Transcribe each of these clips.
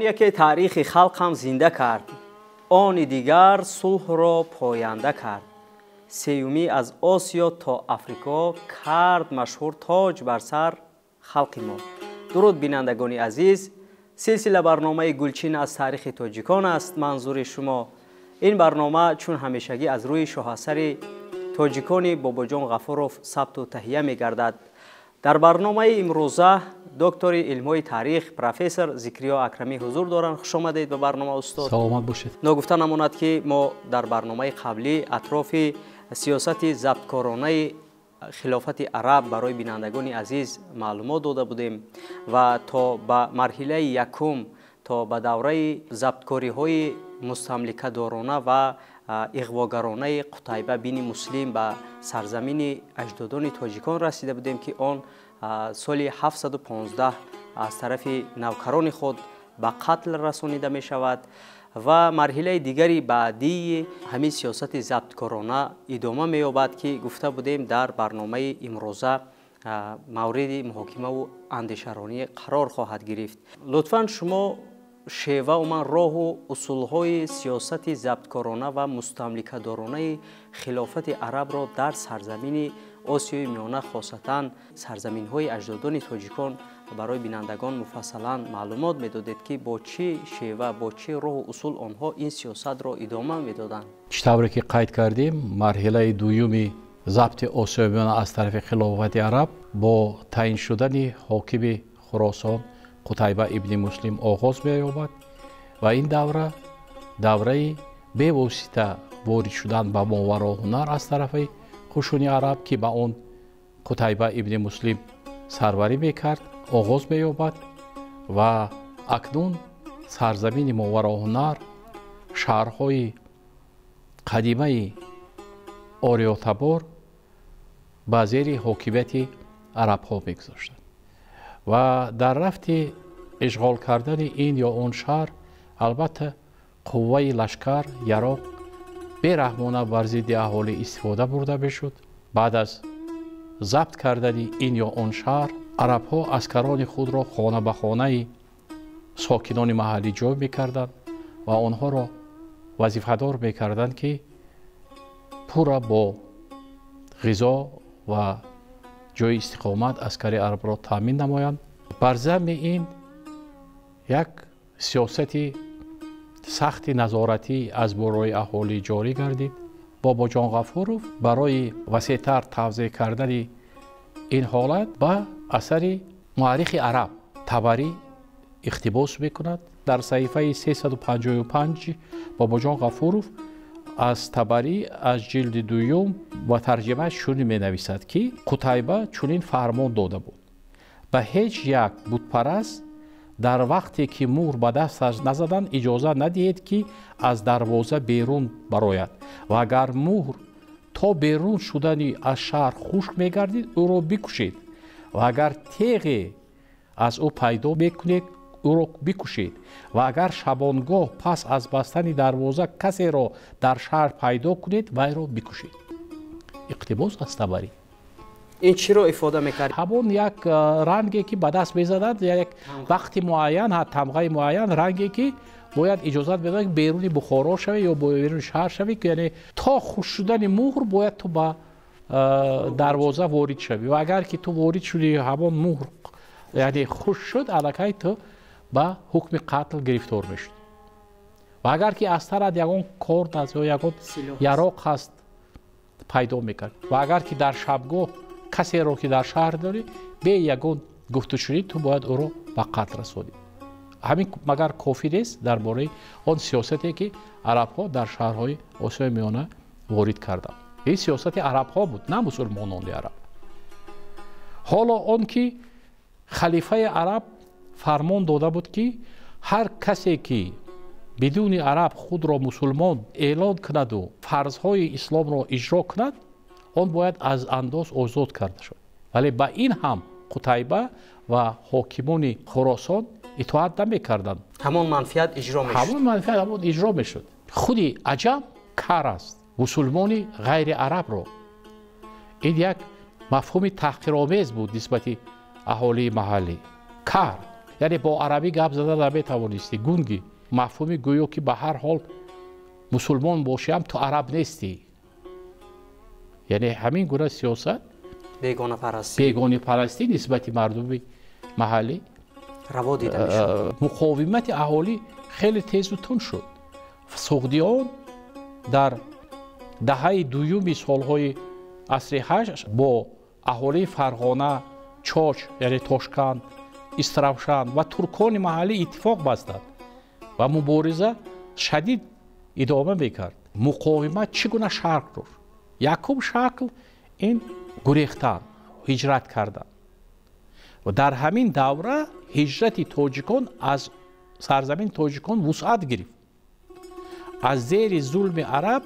Он яке таърихи халқам зинда кард, они дигар сулҳро поянда кард. Сеюмӣ аз Осиё то Африко кард машҳур тоҷ бар сар халқи мо. Дуруд, бинандагони азиз, силсила барномаи Гулчин аз таърихи тоҷикон аст манзури шумо. Ин барнома чун ҳамешагӣ аз рӯи шоҳасари тоҷикони Бобоҷон Ғафуров сабту таҳия мегардад. Дар барномаи имрӯза доктори илмҳои таърих, профессор Зикриё Акрамӣ ҳузур доранд. Хуш омадед ба барнома, устод. Саломат бошед. Ногуфта намонад, ки мо дар барномаи қаблӣ атрофи сиёсати забткоронаи хилофати араб барои бинандагони азиз маълумот дода будем ва то ба марҳилаи якум, то ба давраи забткориҳои мустамликадорона ва иғвогаронаи Қутайба бини Муслим ба сарзамини аҷдодони тоҷикон расида будем, ки он соли 715 аз тарафи навкарони худ ба қатл расонида мешавад ва марҳилаи дигари баъдии ҳамин сиёсати забткорона идома меёбад, ки гуфта будем, дар барномаи имрӯза мавриди муҳокимаву андешаронӣ қарор хоҳад гирифт. Лутфан, шумо шева, умуман роҳу усулҳои сиёсати забткорона ва мустамликадоронаи хилофати арабро дар сарзамини Осиёи Миёна, хосатан сарзаминҳои аҷдодони тоҷикон, барои бинандагон муфассалан маълумот медодед, ки бо чӣ шева, бо чӣ роҳу усул онҳо ин сиёсатро идома медоданд. Чӣ тавре ки қайд кардем, марҳилаи дуюми забти Осиёи Миёна аз тарафи хилофати араб бо таъин шудани ҳокими Хуросон Қутайба ибни Муслим оғоз меёбад ва ин давра давраи бевосита ворид шудан ба Мовароҳунар аз тарафи қушуни араб, ки ба он Қутайба ибни Муслим сарварӣ мекард, оғоз меёбад. Ва акнун сарзамини Мовароҳунар, шаҳрҳои қадимаи ориётабор ба зери ҳокимияти арабҳо мегузоштанд ва дар рафти ишғол кардани ин ё он шаҳр, албатта, қувваи лашкар, яроқ бераҳмона бар зидди аҳолӣ истифода бурда мешуд. Баъд аз забт кардани ин ё он шаҳр, арабҳо аскарони худро хона ба хонаи сокинони маҳаллӣ ҷой мекарданд ва онҳоро вазифадор мекарданд, ки пурра бо ғизо ва ҷои истиқомат аскари арабро таъмин намоянд. Бар замми ин як сиёсати сахти назоратӣ аз болои аҳолӣ ҷорӣ гардид. Бобоҷон Ғафуров барои васеътар тавзеҳ кардани ин ҳолат ба асари муаррихи араб Табарӣ иқтибос мекунад. Дар саҳифаи 355 Бобоҷон Ғафуров аз Табарӣ, аз ҷилди дуюм ва тарҷимааш чунин менависад, ки Қутайба чунин фармон дода буд: ба ҳеҷ як бутпараст дар вақте ки муҳр ба дасташ назаданд, иҷоза надиҳед, ки аз дарвоза берун барояд, ва агар муҳр то берун шудани аз шаҳр хушк мегардид, ӯро бикушед, ва агар теғе аз ӯ пайдо мекунед, ӯро бикушед, ва агар шабонгоҳ пас аз бастани дарвоза касеро дар шаҳр пайдо кунед, вайро бикушед. Иқтибос аз Табарӣ. Ин чиро ифода мекард? Ҳамон як ранге, ки ба даст мезаданд, як вақти муайян, тамғаи муайян, ранге, ки бояд иҷозат медоданд, ки беруни Бухоро шавӣ ё беруни шаҳр шавӣ, яъне то хушк шудани муҳр бояд ту ба дарвоза ворид шавӣ, ва агар ки ту ворид шудӣ, ҳамон муҳр, яъне, хушк шуд, аллакай ту ба ҳукми қатл гирифтор мешудӣ. Ва агар ки аз тарат ягон корд аст ё ягон яроқ ҳаст, пайдо мекард, ва агар ки дар шабгоҳ касеро, ки дар шаҳр дорӣ, бе ягон гуфтушунид ту бояд ӯро ба қатл расонӣ. Ҳамин магар кофӣ нест дар бораи он сиёсате, ки арабҳо дар шаҳрҳои Осиёи Миёна ворид карданд? Ин сиёсати арабҳо буд, на мусулмонони араб. Ҳоло он ки халифаи араб фармон дода буд, ки ҳар касе, ки бидуни араб худро мусулмон эълон кунаду фарзҳои исломро иҷро кунад, он бояд аз андоз озод карда шавад. Вале ба ин ҳам Қутайба ва ҳокимони Хуросон итоат намекарданд. Ҳамон манфиат иҷро мешуд. Ҳамон манфиат, ҳамон иҷро мешуд. Худи аҷам кар аст, мусулмони ғайри арабро. Ин як мафҳуми таҳқиромез буд нисбати аҳолии маҳаллӣ. Кар Яъне бо арабӣ гап зада наметавонистӣ, гунги мафҳуми гӯё ки ба ҳар ҳол мусулмон бошиам ту араб нестӣ. Яъне ҳамин гуна сиёсат бегонапарастӣ нисбати мардуми маҳаллӣ раво дида мешуд. Муқовимати аҳолӣ хеле тезу тунд шуд. Суғдиён дар даҳаи дуюми солҳои асри ҳашт бо аҳолии Фарғона, Чоч яъне Тошканд, Истравшан ва туркони маҳаллӣ иттифоқ бастанд ва мубориза шадид идома мекард. Муқовимат чӣ гуна шакл дошт? Якум шакл ин гурехтан, ҳиҷрат кардан. Ва дар ҳамин давра ҳиҷрати тоҷикон аз сарзамини тоҷикон вусъат гирифт. Аз зери зулми араб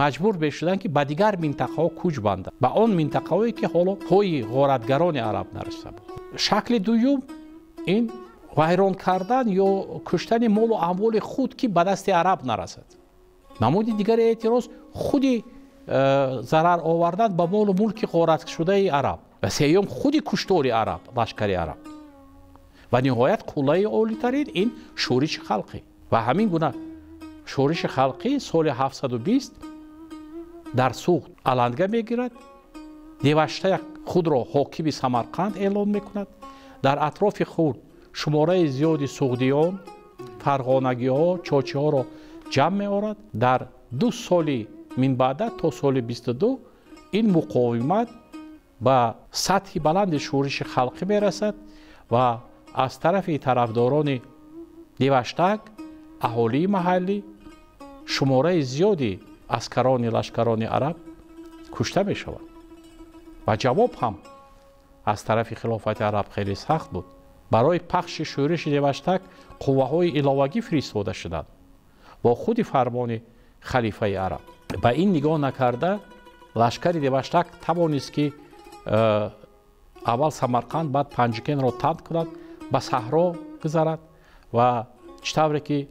маҷбур мешуданд ки ба дигар минтақаҳо кӯч банданд, ба он минтақаҳое ки ҳоло пои ғоратгарони араб нарасида буд. Шакли дуюм ин вайрон кардан ё куштани молу амволи худ ки ба дасти араб нарасад. Намуди дигари эътироз худи зарар овардан ба молу мулки ғоратшудаи араб ва сеюм худи куштори араб, лашкари араб. Ва ниҳоят қуллаи олитарин ин шӯриши халқӣ. Ва ҳамин гуна шӯриши халқӣ соли 720 дар Суғд аланга мегирад. Деваштак худро ҳокими Самарқанд эълон мекунад. Дар атрофи худ шумораи зиёди суғдиён, фарғонагиҳо, чочиҳоро ҷамъ меорад. Дар 2 соли минбаъда то соли 22 ин муқовимат ба сатҳи баланди шӯриши халқӣ мерасад ва аз тарафи тарафдорони Деваштак, аҳолии маҳаллӣ, шумораи зиёди аскарони лашкарони араб кушта мешаванд. Ва ҷавоб ҳам аз тарафи хилофати араб хеле сахт буд. Барои пахши шӯриши Деваштак қувваҳои иловагӣ фиристода шуданд бо худи фармони халифаи араб. Ба ин нигоҳ накарда лашкари Деваштак тавонист ки аввал Самарқанд, баъд Панҷикенро танд кунад, ба саҳро гузарад ва чӣ тавре ки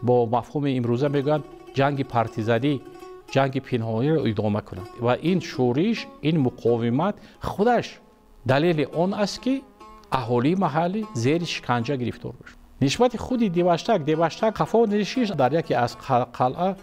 бо мафҳуми имрӯза мегӯянд ҷанги партизанӣ, ҷанги пинҳониро идома кунад. Ва ин шӯриш, ин муқовимат худаш далели он аст ки аҳолии маҳаллӣ зери шиканҷа гирифтор бошад. Нисбати худи Деваштак, Деваштак қафо нишист дар яке аз қалъа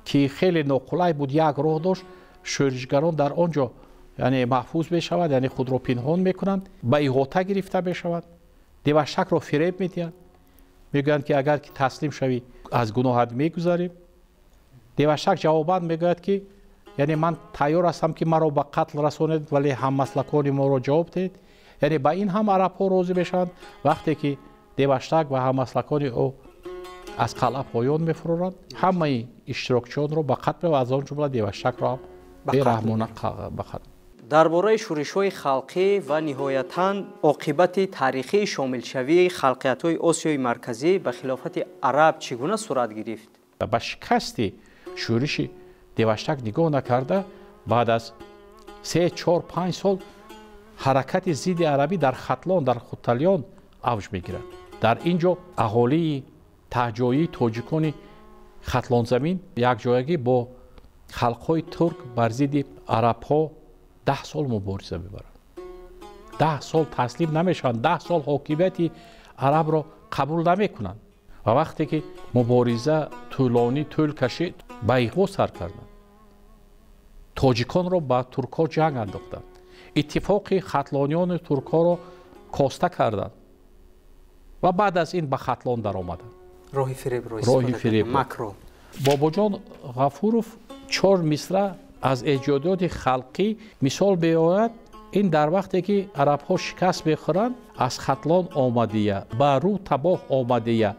ки хеле ноқулай буд, як роҳ дошт. Шӯришгарон дар он ҷо яъне маҳфуз мешавад, яъне худро пинҳон мекунанд, ба иҳота гирифта мешавад. Деваштакро фиреб медиҳанд, мегӯянд ки агар ки таслим шавӣ аз гуноҳат мегузарем. Деваштак ҷавобан мегӯяд ки яъне ман тайёр ҳастам ки маро ба қатл расонед, вале ҳаммаслакони моро ҷавоб диҳед. Яъне ба ин ҳам арабҳо розӣ мешаванд. Вақте ки Деваштак ва ҳаммаслакони ӯ аз қалъа поён мефуроранд, ҳамаи иштирокчиёнро ба қатл ва аз он ҷумла Деваштакро ҳам бераҳмона ба қатл. Дар бораи шӯришҳои халқӣ ва ниҳоятан оқибати таърихии шомилшавии халқиятҳои Осиёи Марказӣ ба хилофати араб чӣ гуна сурат гирифт? Ба шикасти шӯриши Деваштак нигоҳ накарда, баъд аз 3, 4, 5 сол ҳаракати зидди арабӣ дар Хатлон, дар Хуталиён авҷ мегирад. Дар ин ҷо аҳолии таҳҷоии тоҷикони Хатлонзамин якҷоягӣ бо халқҳои турк бар зидди арабҳо 10 сол мубориза мебаранд. 10 сол таслим намешаванд, 10 сол ҳокимияти арабро қабул намекунанд. Ва вақте ки мубориза тӯлонӣ тӯл кашид, ба иғво сар карданд. Тоҷиконро ба туркҳо ҷанг андохтанд. Иттифоқи хатлониёну туркҳоро коста карданд ва баъд аз ин ба Хатлон даромаданд. Роҳи фиребро истифода карданд, макро. Бобоҷон Ғафуров 4 мисра аз эҷодиёти халқӣ мисол меорад. Ин дар вақте ки арабҳо шикаст мехӯранд, аз Хатлон омадия, ба рӯ табоҳ омадия,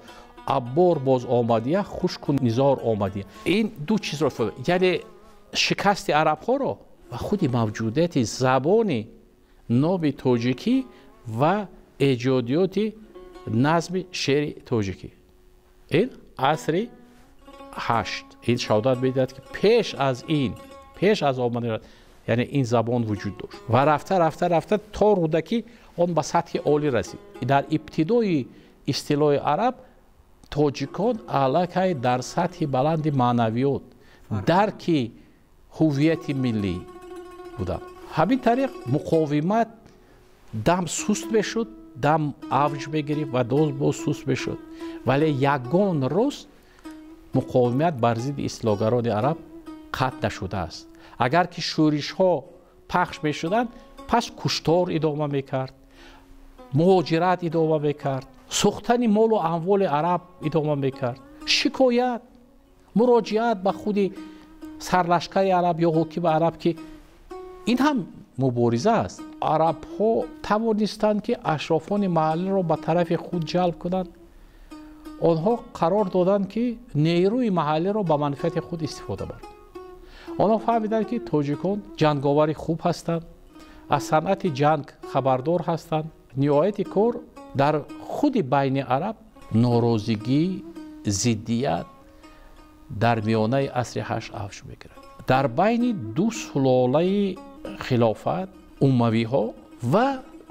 аббор боз омадия, хушку низор омадия. Ин ду чизро, яъне шикасти арабҳоро ва худи мавҷудияти забони ноби тоҷикӣ ва эҷодиёти назми шеъри тоҷикӣ. Ин асри 8 ин шаҳодат медиҳад ки пеш аз ин, пеш аз омадани, яъне ин забон вуҷуд дошт ва рафта рафта рафта то Рӯдакӣ он ба сатҳи олӣ расид. Дар ибтидои истилои араб тоҷикон аллакай дар сатҳи баланди маънавиёт, дарки ҳуввияти миллӣ буданд. Ҳамин тариқ муқовимат дам суст мешуд, дам авҷ мегирифт ва боз суст мешуд, вале ягон рӯз муқовимат бар зидди истилогарони араб қатъ нашудааст. Агар ки шӯришҳо пахш мешуданд, пас куштор идома мекард, муҳоҷират идома мекард, сӯхтани молу амволи араб идома мекард, шикоят, муроҷиат ба худи сарлашкари араб ё ҳокими араб, ки ин ҳам мубориза аст. Арабҳо тавонистанд, ки ашрофони маҳаллиро ба тарафи худ ҷалб кунанд. Онҳо қарор доданд, ки нерӯи маҳаллиро ба манфиати худ истифода баранд. Онҳо фаҳмиданд, ки тоҷикон ҷанговари хуб ҳастанд, аз санъати ҷанг хабардор ҳастанд. Ниҳояти кор дар худи байни араб норозигӣ, зиддият дар миёнаи асри ҳашт авҷ мегирад. Дар байни ду сулолаи хилофат, умавиҳо ва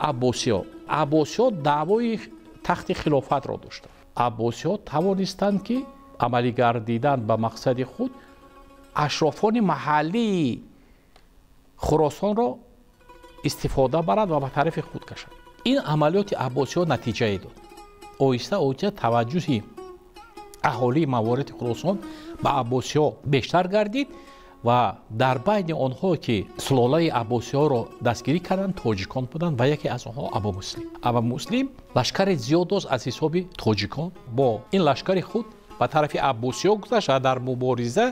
аббосиҳо. Аббосиҳо даъвои тахти хилофатро доштанд. Аббосиҳо тавонистанд, ки амалӣ гардидан ба мақсади худ ашрофони маҳаллии Хуросонро истифода барад ва ба тарафи худ кашад. Ин амалиёти аббосиҳо натиҷае дод. Оҳиста оҳиста таваҷҷӯҳи аҳолии мавориди Хуросон ба аббосиҳо бештар гардид ва дар байни онҳо, ки сулолаи аббосиҳоро дастгирӣ карданд, тоҷикон буданд ва яке аз онҳо Абумуслим. Абумуслим лашкари зиёд дошт аз ҳисоби тоҷикон. Бо ин лашкари худ ба тарафи аббосиҳо гузашт ва дар мубориза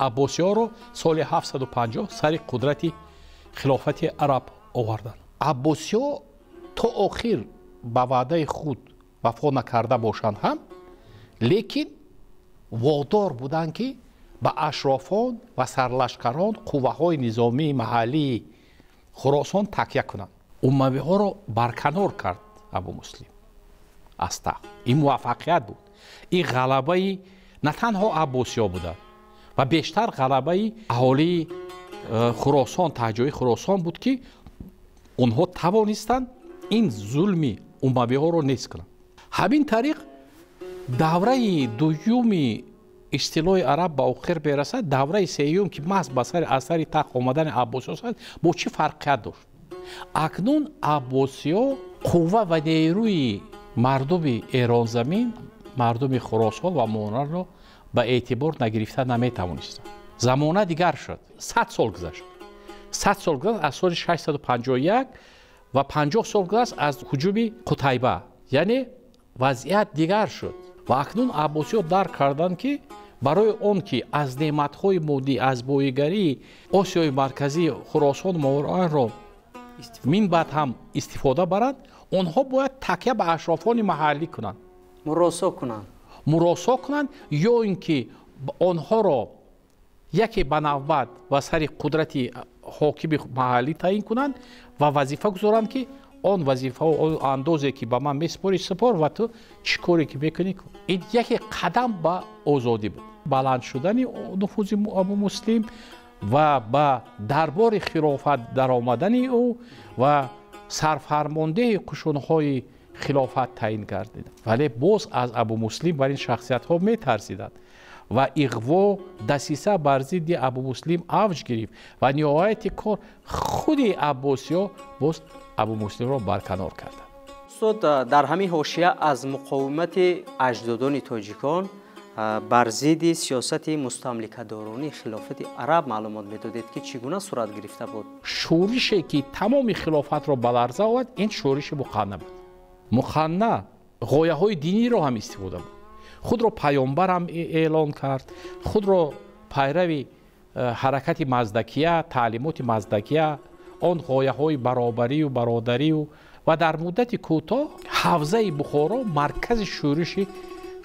аббосиҳоро соли 750 сари қудрати хилофати араб оварданд. Аббосиҳо то охир ба ваъдаи худ вафо накарда бошанд ҳам, лекин водор буданд, ки ба ашрофон ва сарлашкарон, қувваҳои низомии маҳаллии Хуросон такя кунанд. Умавиҳоро барканор кард Абумуслим аз тахт. Ин муваффақият буд. Ин ғалабаи на танҳо аббосиҳо буданд ва бештар ғалабаи аҳолии Хуросон, таҳҷои Хуросон буд, ки онҳо тавонистанд ин зулми умавиҳоро нест кунанд. Ҳамин тариқ давраи дуюми истилои араб ба охир мерасад. Давраи сеюм, ки маҳз ба сари аз сари тахт омадани аббосиҳо аст, бо чӣ фарқият дошт? Акнун аббосиҳо қувва ва нерӯи мардуми эронзамин, мардуми Хуросон ва Монарро ба эътибор нагирифта наметавонистанд. Замона дигар шуд. 100 сол гузашт. 100 сол гузашт аз соли 651 ва 50 сол гузашт аз ҳуҷуми Қутайба. Яъне вазъият дигар шуд. Ва акнун аббосиҳо дарк карданд, ки барои он ки аз неъматҳои моддӣ, аз боигарии Осиёи Марказӣ, Хуросон, Мовароуннаҳрро мин баъд ҳам истифода баранд, онҳо бояд такя ба ашрофони маҳаллӣ кунанд, муросо кунанд, муросо кунанд, ё ин ки онҳоро яке ба навбат ба сари қудрати ҳокими маҳаллӣ таъин кунанд ва вазифа гузоранд, ки он вазифао, он андозе ки ба ман месупорӣ, супор ва ту чӣ коре ки мекунӣ, кун. Ин яке қадам ба озодӣ буд. Баланд шудани нуфузи Абумуслим ва ба дарбори хилофат даромадани ӯ ва сарфармондеҳи қушунҳои хилофат таъин гардид. Вале боз аз Абумуслим бар ин шахсиятҳо метарсиданд ва иғво, дасиса бар зидди Абумуслим авҷ гирифт ва ниҳояти кор худи аббосиҳо боз Абумуслимро барканор карданд. Устод, дар ҳамин ҳошия аз муқовимати аҷдодони тоҷикон бар зидди сиёсати мустамликадоронии хилофати араб маълумот медодед, ки чӣ гуна сурат гирифта буд? Шӯрише ки тамоми хилофатро ба ларза овард, ин шӯриши Муқанна буд. Муқанна ғояҳои диниро ҳам истифода буд. Худро паёмбар ҳам эълон кард, худро пайрави ҳаракати маздакия, таълимоти маздакия, он ғояҳои баробарию бародарию, ва дар муддати кӯтоҳ ҳавзаи Бухоро маркази шӯриши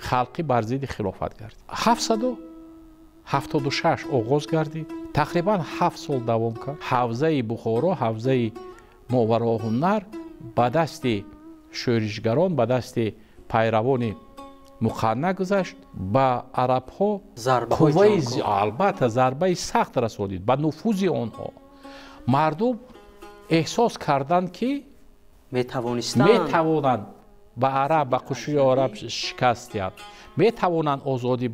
халқӣ бар зидди хилофат гардид. 776 оғоз гардид, тақрибан 7 сол давом кард. Ҳавзаи Бухоро, ҳавзаи Мовароуннаҳр ба дасти шӯришгарон, ба дасти пайравони Муқанна гузашт. Ба арабҳо қувваи, албатта, зарбаи сахт расонид ба нуфузи онҳо. Мардум эҳсос карданд, ки метавонанд ба араб, ба қушуни араб шикаст диҳанд, метавонанд озодӣ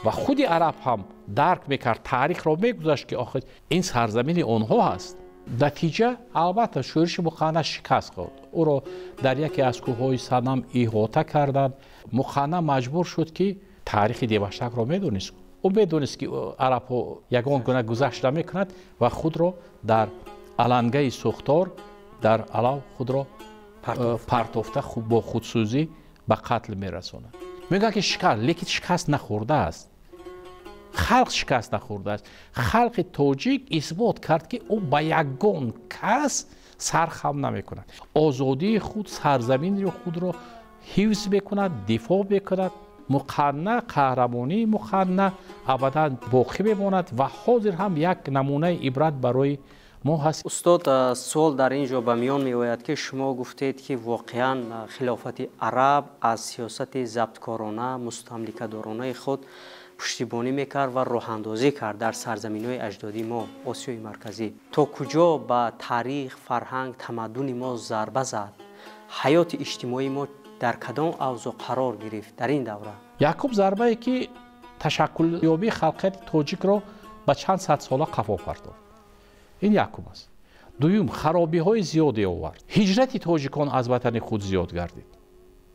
ва худи араб ҳам дарк мекард, таърихро мегузашт, ки охир ин сарзамини онҳо ҳаст. Натиҷа албатта шӯриши Муқанна шикаст хӯрд. Ӯро дар яке аз кӯҳҳои Санам иҳота карданд. Муқанна маҷбур шуд, ки таърихи Деваштакро медонист. Ӯ медонист, ки арабҳо ягон гуна гузашт намекунад ва худро дар алангаи сӯхтор, дар алав худро партофта бо худсӯзӣ ба қатл мерасонад. Мегӯянд, ки шикаст, лекин шикаст нахӯрдааст. Халқ шикаст нахӯрдааст. Халқи тоҷик исбот кард, ки ӯ ба ягон кас сархам намекунад. Озодии худ, сарзамини худро ҳифз мекунад, дифоъ мекунад. Муқанна, қаҳрамонии Муқанна абадан боқӣ мемонад ва ҳозир ҳам як намунаи ибрат барои мо ҳаст. Устод, суол дар ин ҷо ба миён меояд, ки шумо гуфтед, ки воқеан хилофати араб аз сиёсати забткорона, мустамликадоронаи худ пуштибонӣ мекард ва роҳандозӣ кард дар сарзаминҳои аҷдодии мо, Осиёи Марказӣ. То куҷо ба таърих, фарҳанг, тамаддуни мо зарба зад? Ҳаёти иҷтимоии мо дар кадом авзоъ қарор гирифт дар ин давра? Якум зарбае, ки ташаккулёбии халқияти тоҷикро ба чанд сад сола қафо партофт, ин якум аст. Дуюм, харобиҳои зиёде овард. Ҳиҷрати тоҷикон аз ватани худ зиёд гардид.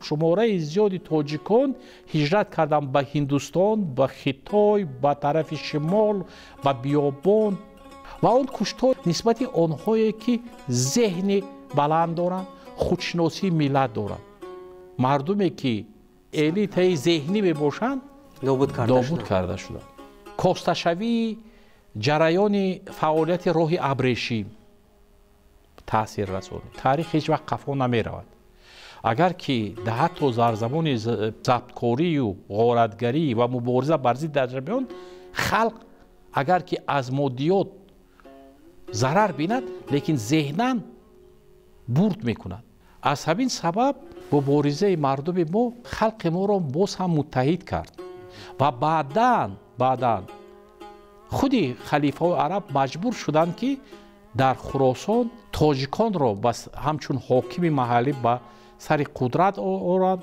Шумораи зиёди тоҷикон ҳиҷрат карданд ба Ҳиндустон, ба Хитой, ба тарафи шимол, ба биёбон ва он куштор нисбати онҳое, ки зеҳни баланд доранд, худшиносии миллат доранд, мардуме, ки элитаи зеҳнӣ мебошанд, нобуд карда шуданд. Косташавии ҷараёни фаъолияти роҳи абрешим таъсир расонид. Таърих ҳеҷ вақт қафо намеравад. Агар ки ҳатто дар замони забткорию ғоратгарӣ ва мубориза бар зидди аҷнабиён халқ агар ки аз моддиёт зарар бинад, лекин зеҳнан бурд мекунад. Аз ҳамин сабаб муборизаи мардуми мо халқи моро боз ҳам муттаҳид кард ва баъдан худи халифаҳои араб маҷбур шуданд, ки дар Хуросон тоҷиконро ҳамчун ҳокими маҳаллӣ ба сари қудрат оранд.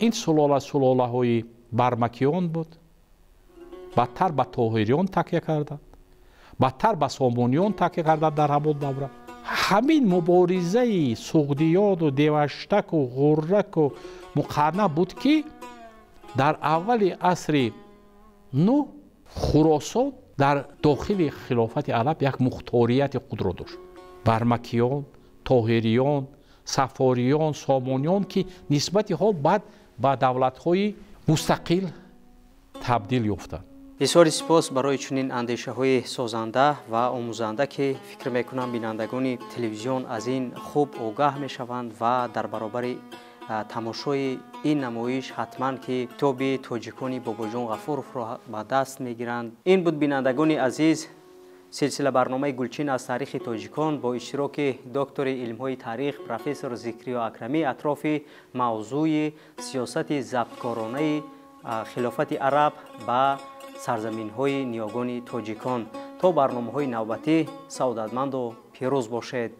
Ин сулола сулолаҳои бармакиён буд. Бадтар ба тоҳириён такя карданд, бадтар ба сомониён такя карданд дар ҳамон давра. Ҳамин муборизаи суғдиёну Деваштаку Ғурраку Муқарна буд, ки дар аввали асри нӯҳ Хуросон дар дохили хилофати араб як мухторияти худро дошт. Бармакиён, тоҳириён, сафориён, сомониён, ки нисбати ҳол баъд ба давлатҳои мустақил табдил ёфтанд. Бисёри сипос барои чунин андешаҳои созанда ва омӯзанда, ки фикр мекунам, бинандагони телевизион аз ин хуб огаҳ мешаванд ва дар баробари тамошои ин намоиш ҳатман ки китоби тоҷикони Бобоҷон Ғафуровро ба даст мегиранд. Ин буд, бинандагони азиз, силсила барномаи «Гулчин аз таърихи тоҷикон» бо иштироки доктори илмҳои таърих, профессор Зикриё Акрамӣ атрофи мавзӯи сиёсати забткоронаи хилофати араб ба сарзаминҳои ниёгони тоҷикон. То барномаҳои навбатӣ саодатманду пирӯз бошед.